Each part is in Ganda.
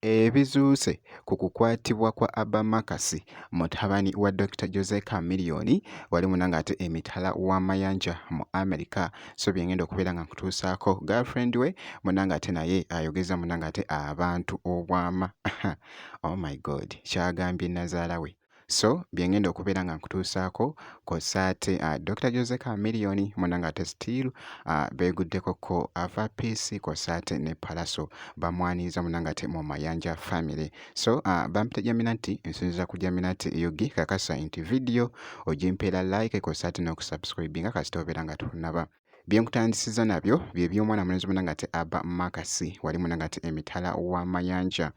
Ebizuuse ku kukwatibwa kwa Abba Marcus mutabani wa Dokita Jose Chameleone wali munange ate emitala w'amayanja mu America so bye ngenda okubeera nga nkutuusaako girlfriend we munange ate naye ayogeza munange ate abantu obwama oh my God kyagambye nazaala we. So bye ngenda okubeera nga nkutuusaako kw'ossa ate Dokita Jose Chameleone munange ate still beeguddeko ko Ava Peace kw'ossa ate ne Pallaso bamwaniriza munange ate mu Mayanja family. So bampita Jaminati nsinziira ku Jaminati UG kakasa nti vidiyo ogimpeera like kw'ossa ate n'okusubscribinga kasita obeera nga tonnaba. Bye nkutandisizza nabyo bye by'omwana mulenzi munange ate Abba Marcus wali munange ate emitala w'amayanja.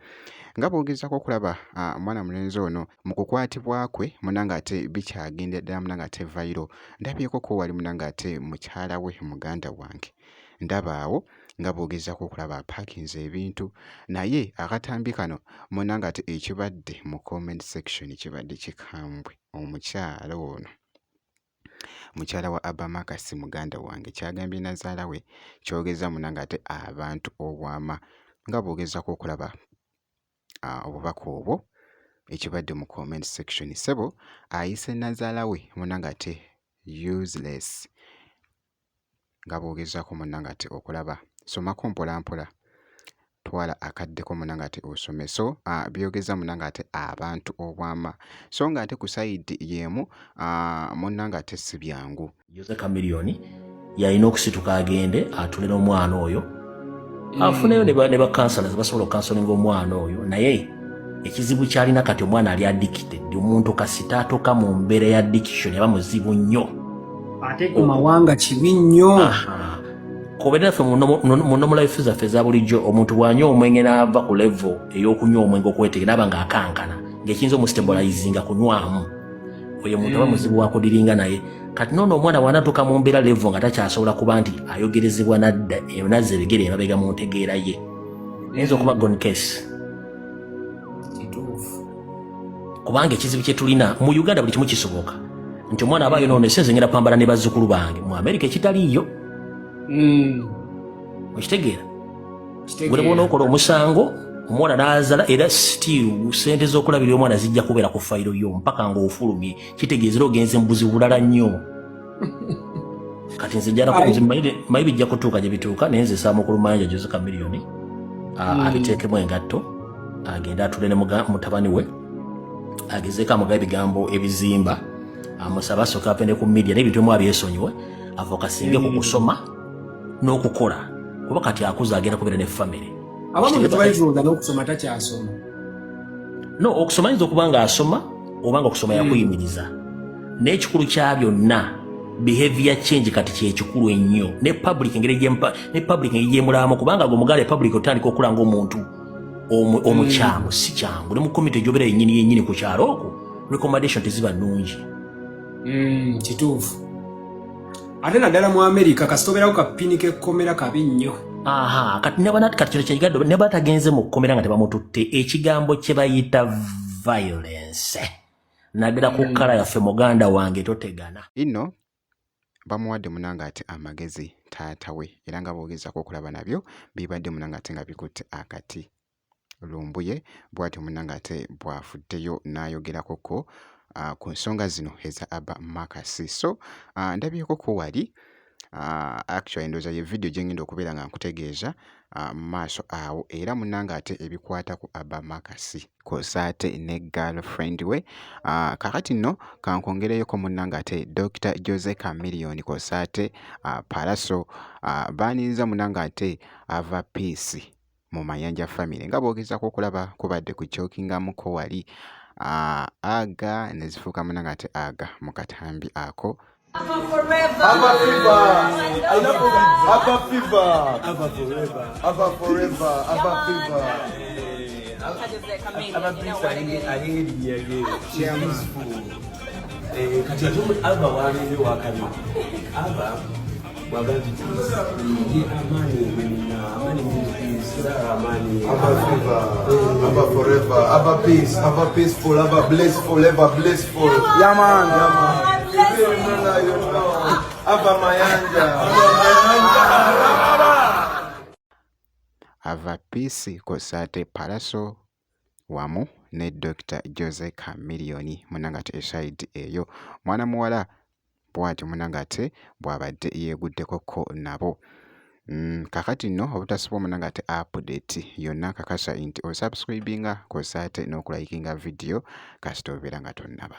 Nga bw'ogezaako okulaba omwana mulenzi ono mu kukwatibwa kwe munange ate bikyagenda ddala munange ate viral. Ndabyeko ko wali munange ate mukyala we muganda wange. Ndaba awo nga bw'ogezaako okulaba apaakinze ebintu naye akatambi kano munange ate ekibadde mu comment section kibadde kikambwe omukyala ono. Mukyala wa Abba Marcus muganda wange kyagambye nazaala we kyogeza munange ate abantu obwama nga bw'ogezaako okulaba obubaka obwo ekibadde mu comment section ssebo ayise nazaala we munange ate useless. Nga bw'ogezaako munnange ate okulaba somako mpola mpola twala akaddeko munnange ate osome so byogeza munnange ate abantu obwama so nga ate ku sayidi y'emu munnange ate si byangu. Jose Chameleone yalina okusituka agende atule n'omwana oyo afuneyo ne ba counselors basobola okukansolinga omwana oyo naye ekizibu kyalina kati omwana ali addicted omuntu kasita atoka mu mbeera ya addiction aba muzibu nnyo ate ku mawanga kibi nnyo. Kubeera ffe mu normal life zaffe eza bulijjo omuntu bw'anywa omwenge n'ava ku level ey'okunywa omwenge okwetegera n'aba ng'akankana ng'ekiyinza omustabolizinga kunywamu oyo muntu aba muzibu wa kudiringa naye kati noono omwana bw'anatuuka mu mbeera level nga takyasobola kuba nti ayogerezebwa nadda nazza ebigere emabega mu ntegeera ye ayinza okuba gone case. Kituufu. Kubanga ekizibu kye tulina mu Uganda buli kimu kisoboka nti omwana aba ayonoonese nze ngenda pambana ne bazzukulu bange mu Amerika ekitaliiyo. Okitegeera? Kitegeera. Gwe bw'onookola omusango omwana n'azala era still sente z'okulabirira omwana zijja kubeera ku fayiro yo mpaka ng'ofulumye kitegeeza era ogenze mu buzibu bulala nnyo. Kati nze njala nze manyi bijja kutuuka gye bituuka naye nze nsaba mukulu Mayanja Jose Chameleone abiteekemu engatto agende atule ne mutabani we agezeeko amugabe ebigambo ebizimba amusabe asooke avende ku media n'ebintu ebimu abyesonyiwe afokasinge ku kusoma n'okukola kuba kati akuze agenda kubeera ne family. Abamu tetubayitulooza n'okusoma takyasoma. No okusoma ayinza okuba ng'asoma oba nga okusoma yakuyimiriza naye ekikulu kya byonna behavior change kati kyekikulu ennyo ne public engeri ne public engeri gyemulamu kubanga gwe omugala public otandika okula ng'omuntu omukyamu si kyangu ne mu community gy'obeera yennyini yennyini ku kyalo okwo recommendation teziba nnungi. Kituufu ate naddala mu Amerika kasita obeerako kapini k'ekkomera kabi nnyo. Aha kati ne bana kati kino kyekigadde ne batagenze mu kkomera nga tebamututte ekigambo kye bayita violence naddala ku kkala yaffe muganda wange totegana. Inno bamuwadde munange ate amagezi taata we era nga bw'ogezaako okulaba nabyo bibadde munange ate nga bikutte akati. Lumbuye bw'atyo munnange ate bw'avuddeyo n'ayogerako ko ku nsonga zino eza Abba Marcus. So ndabyeko ko wali actually ndowooza ye vidiyo gye ngenda okubeera nga nkutegeeza mu maaso awo era munnange ate ebikwata ku Abba Marcus kw'ossa ate ne girlfriend we. Kaakati nno kankwongereyoko munnange ate Dokita Jose Chameleone kw'ossa ate Pallaso baaniriza munnange ate Ava Peace mu Mayanja family nga bw'ogezaako okulaba kubadde ku kyokingamuko wali aga ne zifuuka munange ate aga mu katambi ako. Abba forever. Abba fever. I love Abba fever. Abba forever. Abba forever. Abba fever. Abba Peace alinga erinnya lye peaceful. Kati ate Abba wabeere wakabi. Abba bw'aba nti peace ye amaanyi nina amaanyi peace amaanyi. Abba fever. Abba forever. Abba peace. Abba peaceful. Abba blissful. Ever blissful. Yeah man. Yeah man. You know. Abba Mayanja. Abba Mayanja. Ava Peace kw'ossa ate Pallaso wamu ne Dokita Jose Chameleone munnange ate esayidi eyo mwana muwala bw'atyo munnange ate bw'abadde yeeguddeko ko nabo. Kakati nno obutasubwa munnange ate update yonna kakasa nti osubscribinga kw'ossa ate n'okulayikinga vidiyo kasita obeera nga tonnaba.